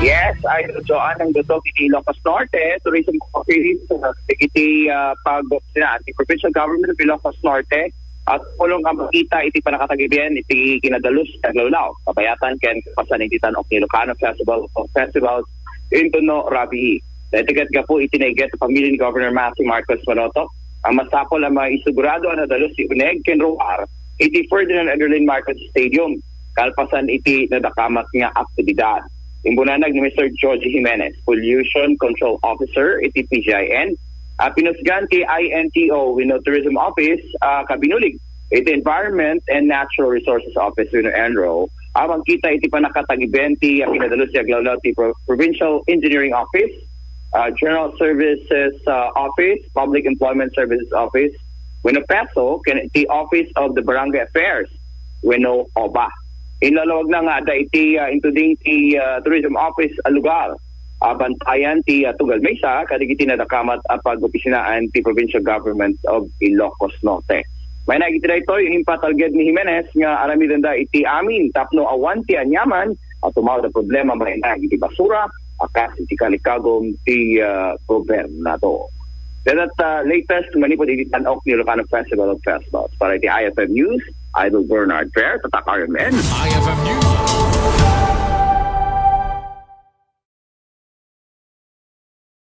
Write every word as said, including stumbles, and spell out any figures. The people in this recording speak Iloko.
Yes, Idol Joanne, nangdutok iti Ilocos Norte Tourism Office, uh, iti uh, pag sina iti Provincial Government of Ilocos Norte at pulong ang makita iti panakatagibian iti kinadalus ti aglawlaw, kabayatan ken kapasan iti Tan-ok ni Ilocano Festival of Festivals inton no rabii. Daytoy ket gapu iti naiget a pamili ni Governor Matthew Marcos Manotok, ang masapol a maisugurado a nadalus ti uneg ken ruar iti Ferdinand Enderlin Marcos Stadium kalpasan iti nadakamat nga aktibidad. Imbunanag ni Mister George Jimenez, Pollution Control Officer iti P G I N, a pinusgan ti I N T O wenno Tourism Office a kabinulig iti Environment and Natural Resources Office wenno ENRO, a mangkita iti panakatagiben ti pinadalus ti aglawlaw ti Pro- Provincial Engineering Office, uh, General Services uh, Office, Public Employment Services Office, wenno PESO, ken ti Office of the Barangay Affairs, wenno OBA. Inlalawagna nga adda iti uh, intuding ti uh, Tourism Office a lugar a bantayan ti uh, Tugal Mesa kadagiti nadakamat a pag-opisinaan ti Provincial Government of Ilocos Norte. Maina iti daytoy, impatalged ni Jimenez nga aramidenda iti amin tapno awan ti aniaman a tumawad a problema maina iti basura a kas iti kalikagum ti uh, gobernador. That uh, latest manipud iti Tan-ok ni Ilocano Festival of Festivals. Para iti I F M News, Idol Bernard Fair, Tatak R M N. I F M News.